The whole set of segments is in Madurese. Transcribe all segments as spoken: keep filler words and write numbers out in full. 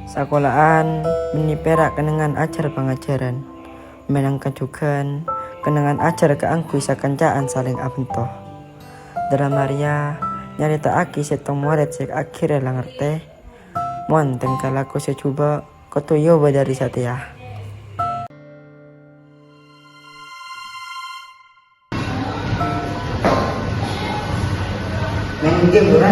Sakola'an bânnè pèra' kennengngan ajhâr pangajhârân, mènangka jhughân kennengngan ajhâr kaangghuy sakanca'an salèng abhânto. Dâlem arèya nyarèta'aghi sèttong morèd sè akhèrra la ngartè, mon tèngka lako sè jhubâ' kodhu èobâ dâri satèya. Main game, Bro.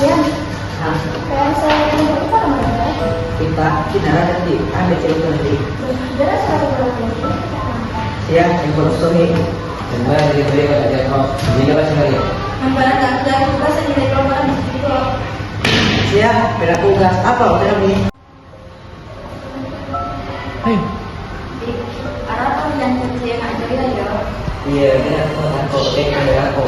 Iya. Hah? Kayak saya yang baru apa namanya? Kita, kita ada di, ada cerita nanti. Jelas, seratus persen. Siap, info sore. Coba dari beliau ada kok. Ini apa sih? Yang barang tak ada, coba saya tidak keluar di situ. Siap, berlaku gas apa, Bro, ini? Hei. Arapa yang kerja yang ada ya? Iya, ini aku takut, eh, ada aku.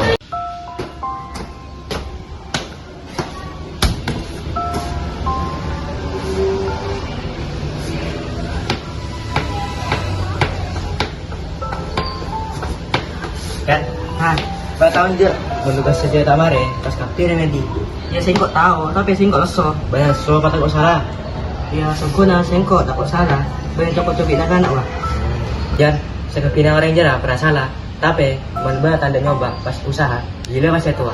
Kan? Hah? Bâ' tao, Jâ'? Mon tugas sè ta' marè, pas kabbhi rèng andi'? Iyâ, sèngko' tao, tapè sèngko' lesso. Bâ' lesso, pas tako' sala. Iyâ, sèngko' na, sèngko' tako' sala. Bâ' tako' cobi' na-kana', wah. Jan, sakabbhiyânna orèng jârèya pernah sala. Tapè, mon bâ' tandhâ nyoba, pas usaha, ghilâ pas sè towa.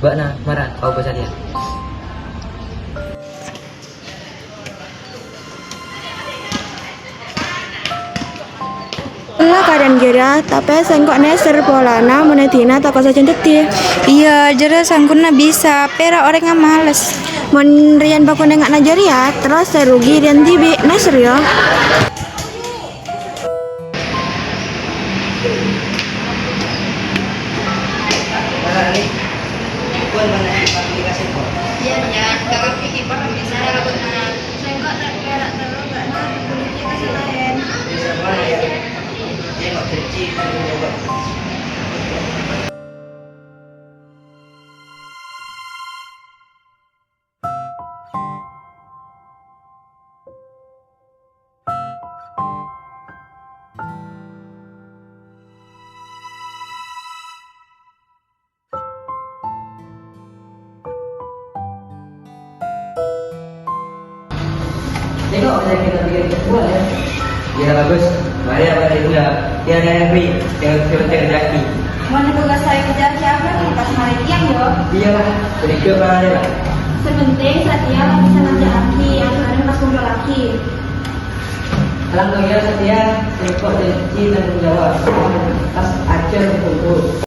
Bâ'na mara, tao bâsa dia. Ella kadhân jârèya, tapè sèngko' nèser polana mon èdina tako' sajân dhâddhi. Iyâ, jârèya sangkorna bisa, pèra' orèngnga males. Mon rèyan bâko nènga'na jârèya, terros sè rugi rèyan dhibi', nèser, yâ. Iyâ, iyâ, kakak pikir, Pak, bisa ya, Pak, nah. Sèngko' ta' pèra' terro, Pak, nah, polisi ka sè laèn. Nèko, kita bikin kedua ya. Iya, bagus. Mari, apa nih, udah? Iya, iya, iya, Pri. Jangan, jangan, jangan, jangan. Mana tugas saya kerja siapa nih? Pas hari tiang, yo. Iyalah, berikut mana nih, Pak? Sementing Satya bisa ngerjakan, akhirnya pas kumpul lagi. Alhamdulillah, Satya, sèngko' janji tanggung jawab. Pas ajar kumpul.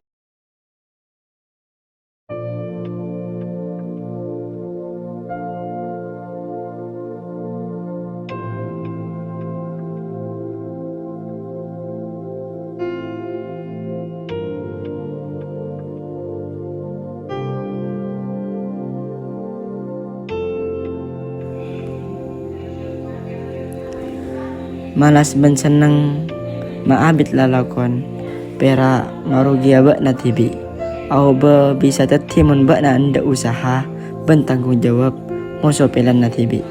Malas bân senneng maabit lalakon, pèra' marogiya bâ'na dhibi'. Aobâ bisa dhâddhi mon bâ'na endâ' usaha bân tanggung jawab ngoso pèlana dhibi'.